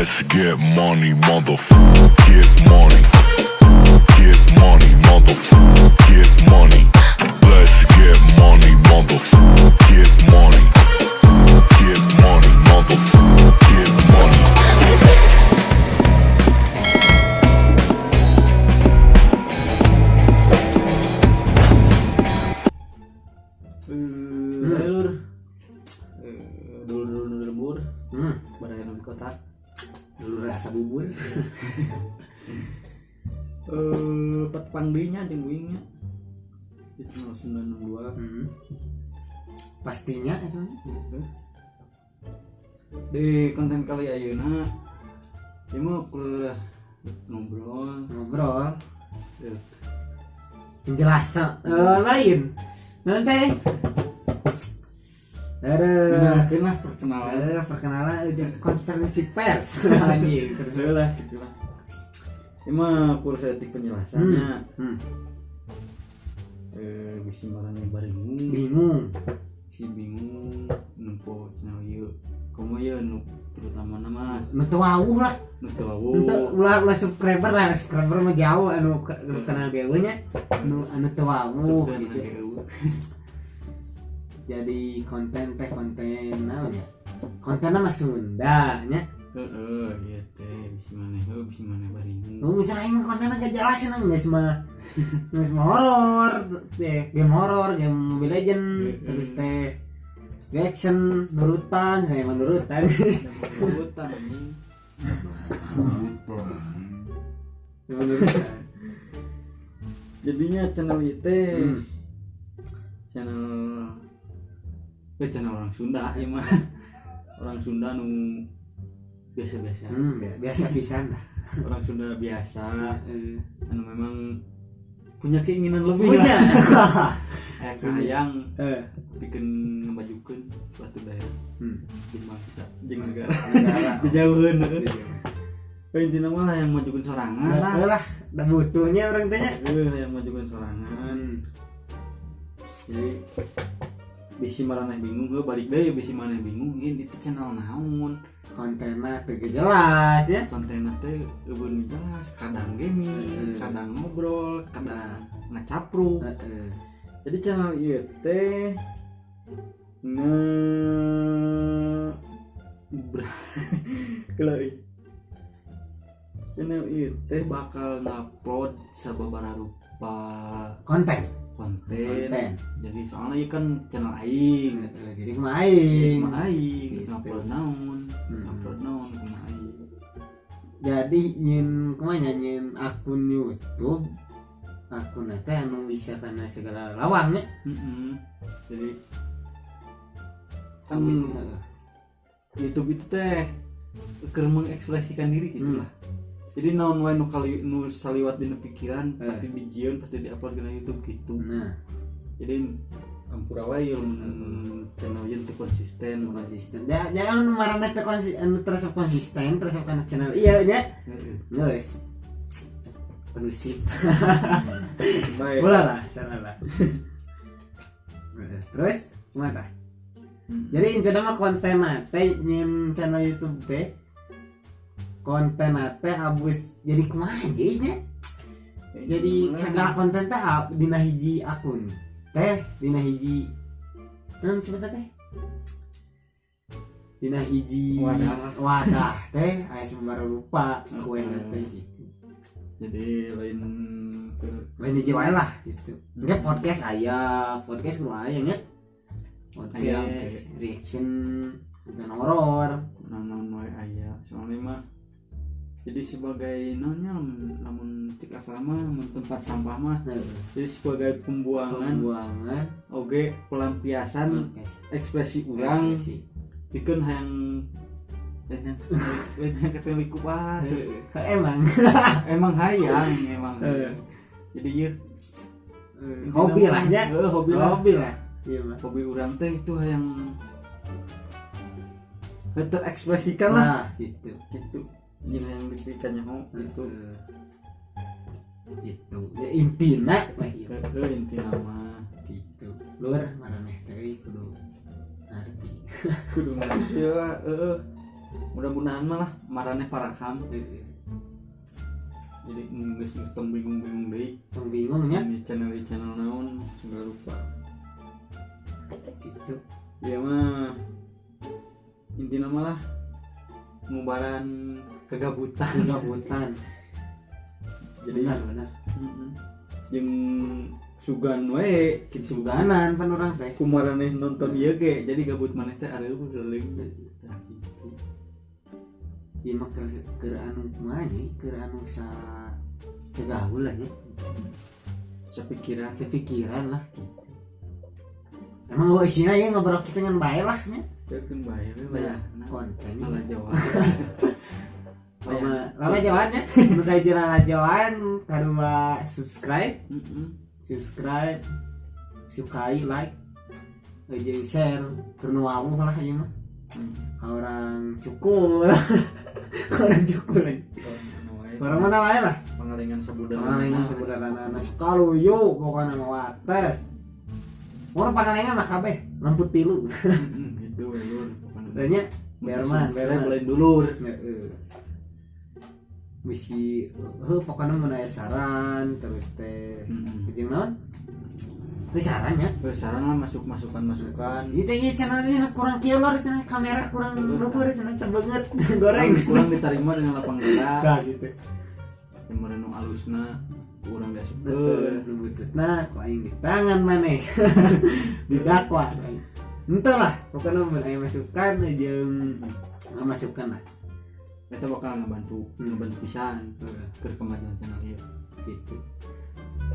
Let's get money, motherfucker. Get money. Get money, motherfucker. Get money. Let's get money, motherfucker. Get money. Get money, motherfucker. Get money. Lur. Dulur dulur dulur lembur, baraya di kota. Dulur rasa bubur. Patepang deui nya jeung uing nya. Di channel 962. Pastinya itu. Di konten kali ayeuna ieu mah keur ngobrol. Ngobrol. Penjelasan lain. Nanti. Ada Kenalkeun lah, perkenalan. Perkenalan aja, konferensi pers anjing. Terus lah gitu lah. Ieu mah kur saeutik penjelasannya. Bisi maraneh baringung. Bingung. Si bingung nempo channel ieu. Komo ieu nu terutama nama Nu teu wawuh lah. Nu teu wawuh. Untuk ulah ulah subscriber lah, subscriber mah jauh anu kenal dewe nya, anu anu teu wawuh Subscriber gitu. Dewe. Jadi konten teh konten naon ya, kontennya mah Sunda nya. Heeh, ieu teh bisi maneh heuh bisi maneh baringung. Lu misalnya aing mah kontennya gak jelas ya, geus mah horor teh, game horor, game Mobile Legend, terus teh reaction nurutan, saya mah nurutan. Nurutan anjing. Saya mah nurutan. Jadinya channel ieu teh channel channel orang Sunda ieu mah. Orang Sunda nu biasa-biasa. Biasa pisan lah. Orang Sunda biasa anu memang punya keinginan lebih Punya. Lah. Aya kahayang bikin ngemajukeun suatu daerah jeung bangsa jeung negara. Negara. Dijauheun heuh. Intinya mah lah yang majukeun sorangan lah. Heeh lah, dah butuhnya orang tanya. Heuh, yang majukeun sorangan. Jadi bisi maraneh bingung heuh, balik deui, bisi maneh bingung ini itu channel naon. Kontennya teu jelas ya. Kontenna teh euweuh nu jelas, kadang gaming, kadang ngobrol, kadang ngacapruk. Jadi channel ieu teh nge kalau channel ieu teh bakal ngupload sababaraha rupa Konten. Konten. Konten. Jadi soalnya ieu kan channel aing. Heeh, jadi kumaha aing. Kumaha aing Gitu. ngupload naon, ngupload naon, kumaha aing. Jadi nyin kumaha nya, nyin akun YouTube, akun teh anu bisa karena segala lawang nya. Heeh. Jadi kan Bisa. YouTube itu teh keur mengekspresikan diri gitu lah. Jadi naon wae nu kali nu saliwat dina pikiran pasti dijieun, pasti diupload kana YouTube gitu. Nah, jadi ampura wae lamun channel ieu teu konsisten. Konsisten. Ya, jangan anu marana teu konsisten, anu terus konsisten terus kana channel ieu nya. Heeh. Geus. Kondusif. Baik. Bola lah, salah lah. Terus kumaha tah? Jadi intinya mah konten teh nyin channel YouTube teh konten teh abus jadi kumaha jadi nya? Jadi segala konten teh dina hiji akun teh, dina hiji naon disebutna teh, dina hiji Wadah. Wadah teh aya sababaraha rupa kue teh gitu. Jadi lain Lain hiji wae lah gitu. Engke podcast aya, podcast kudu aya nya, Aya, podcast reaction, konten horor. Naon wae aya, soalnya mah jadi sebagai naonnya, lamun lamun cek asrama, lamun tempat sampah mah, jadi sebagai pembuangan. Pembuangan. Oge pelampiasan Podcast. Ekspresi urang. Ekspresi. Bikin hayang lain yang lain yang keteli ku batur. Emang. Emang hayang, emang jadi ya Hobi lah nya. Hobi lah. Hobi lah, iya mah. Hobi urang teh itu hayang terekspresikan lah. Nah, gitu. Gitu, jadi yang dipikirnya mau gitu. Gitu ya, intina weh ieu. Heeh, inti nama. Gitu lur, maraneh teh kudu ngerti. Kudu ngerti lah, heeh. Mudah-mudahan malah maraneh paraham. Jadi geus geus tong bingung-bingung deui. Tong bingung nya. Ini channel channel naon segala rupa. Gitu. Ya mah intinya malah ngubaran kegabutan. Kegabutan. Jadi Benar benar. Jeung sugan we gitu. Suganan pan urang teh. Ku maraneh nonton ieu ge jadi gabut maneh teh areuh geuleung. Tah gitu. Ieu mah keur keur anu kumaha nya, keur anu sa segaul lah nya. Sepikiran. Sepikiran lah gitu. Emang gua isina ya ngobrol kita ngan bae lah nya. Keun bae we bayarna. Konten. Lala Jawa. Lala lala jawaan nya. Nu kahiji lala jawaan, kadua subscribe, subscribe, sukai, like, jeung share, keur nu wawuh lah ieu mah. Ka orang cukul. Ka orang cukul aja. Orang mana wae lah. Pangalengan sabudaran. Pangalengan sabudaranana suka luyu pokokna mah wates. Orang Pangalengan lah kabeh, lampu tilu. Gitu we lur. Tanya Berman, Berman. Lain dulur. Heeh. Bisi heuh pokokna mun aya saran terus teh jeung naon? Teh saran nya. Weh, saran lah, masuk masukan masukan. Ieu teh ieu channelnya kurang kieu lor cenah, kamera kurang luhur cenah, terbanget goreng. Kurang diterima dengan lapang dada. Tah gitu. Yang merenung alusna kurang diasupkeun. Nu bututna ku aing di tangan maneh. Didakwa aing. Henteu lah, pokoknya mun aya masukan jeung masukan lah. Eta bakal ngebantu, ngebantu pisan ke kemajuan channel ieu. Gitu.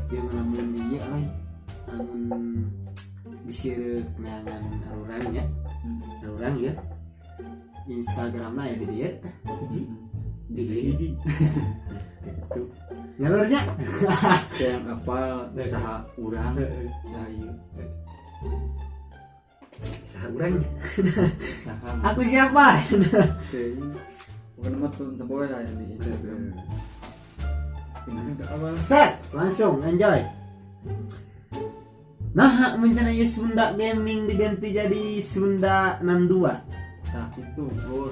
Jeung lamun ieu lah, lamun bisi reuk neangan aruran nya, aruran ya. Instagramna aya di dieu tah. Hiji. Di dieu hiji. Gitu. Nyalurnya. Yang apal saha urang, saha ieu. Saha urangnya? Saha. Aku siapa? Oke. Pokoknya mah tuh tempo lah ya di Instagram. Pindahkan ke awal. Set, langsung enjoy. Nah, rencana ieu Sunda Gaming diganti jadi Sunda 62. Nah, itu bos.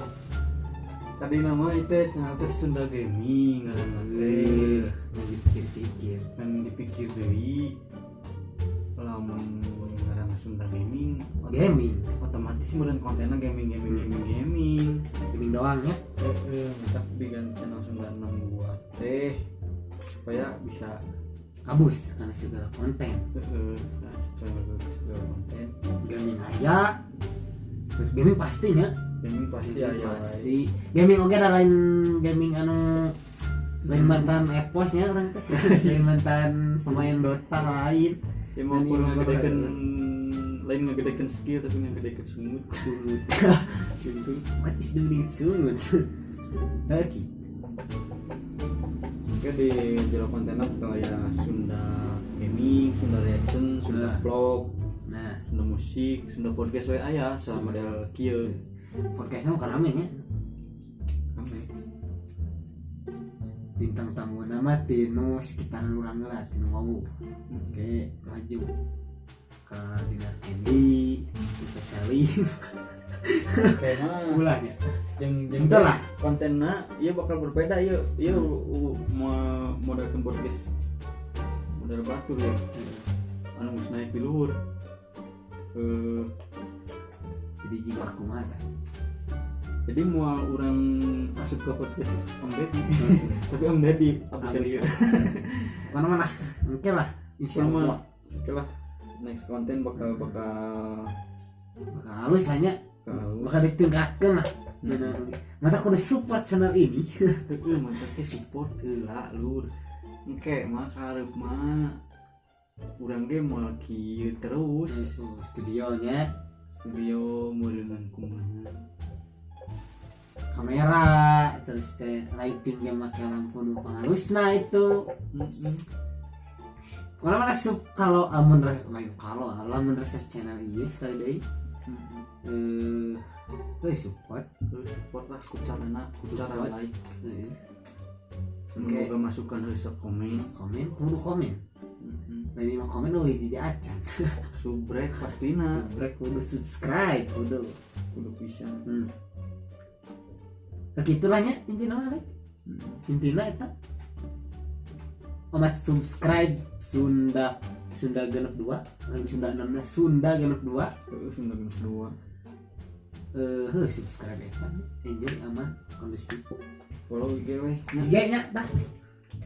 Tadi nama itu channel teh Sunda Gaming ngaranna teh. Dipikir-pikir. Kan dipikir deui lamun ngaranna Sunda Gaming, Gaming, otomatis meureun kontenna gaming gaming gaming gaming. Gaming doang ya. Heeh, minta diganti channel Sunda 62 teh supaya bisa Kabus karena segala konten. Heeh, nah, supaya segala konten. Gaming aya. Terus gaming pastinya. Gaming pasti aya wae. Pasti. Gaming oke ada lain gaming anu lain mantan epos nya orang teh. Lain mantan pemain Dota lain. Ya mau Dan kurang ini ngegedekeun, lain ngegedekeun skill tapi ngegedekeun sungut. Sungut. Sungut. What is the meaning sungut? Oke. Oke, di jero kontennya bakal ya Sunda Gaming, Sunda Reaction, Sunda Nah. Vlog, Nah, Sunda Musik, Sunda Podcast we aya sama model kieu. Podcastnya bukan rame nya. Rame. Bintang tamu nama tinu sekitar urang lah, tinu wawu. Oke, maju ke Dinar Candy, ke Salim. Kayaknya Ulahnya. Yang Betul lah. Kontennya iya bakal berbeda iya iya mau modalkan podcast modal batur ya anu geus naik di luhur Jadi jika aku mah tah. Jadi mau orang asup ke podcast Om Deddy tapi Om Deddy apa Abis. serius. Mana mana? Oke lah. Insya Sama Allah. oke lah, next konten bakal bakal Bakal halus lah nya. Halus. Bakal ditingkatkan lah. Nah, mata kudu support channel ini. Heeh, mantap teh support heula lur. Engke mah karep mah urang ge moal kieu terus. Oh, studionya, Studio meureunnan kumaha. Kamera, terus teh lighting yang pakai lampu nu pangalusna itu. Heeh. Kalau mana sub kalau amun lain kalau lamun resep channel ieu sekali deui support. Terus support lah ku carana, ku cara Support. like. Oke. Semoga masukan resep komen. Komen kudu komen. Heeh. Lain mah komen euy jadi acan. Subrek pastina. Subrek kudu, subscribe kudu. Kudu pisan. Tak itulah nya intina mah teh. Intina eta omat subscribe Sunda Sunda genep dua, lain Sunda 16, Sunda genep dua. Heeh, Sunda genep dua. Eh, heuh, subscribe eta enjoy, aman, kondusif. Follow IG weh. IG nya tah,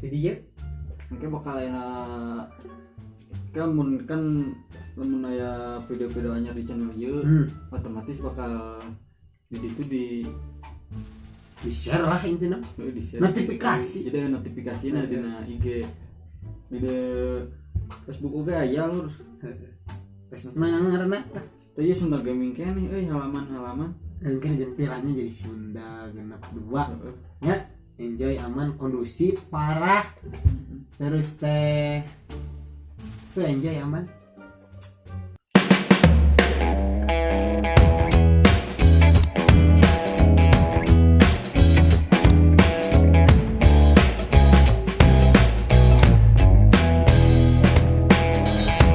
jadi ya. Mungkin bakal enak kan mun kan lamun aya video-video anyar di channel ieu, otomatis bakal di itu di share lah intinya. Di share. Notifikasi. Jadi ada notifikasi nah dina IG, di Facebook oge aya, lur. Facebook nah ngaranna tah. Teh ieu Sunda Gaming keneh euy, halaman-halaman. Mungkin jempilannya jadi Sunda genep dua. Heeh. Ya, enjoy, aman, kondusif parah. Terus teh tuh enjoy, aman.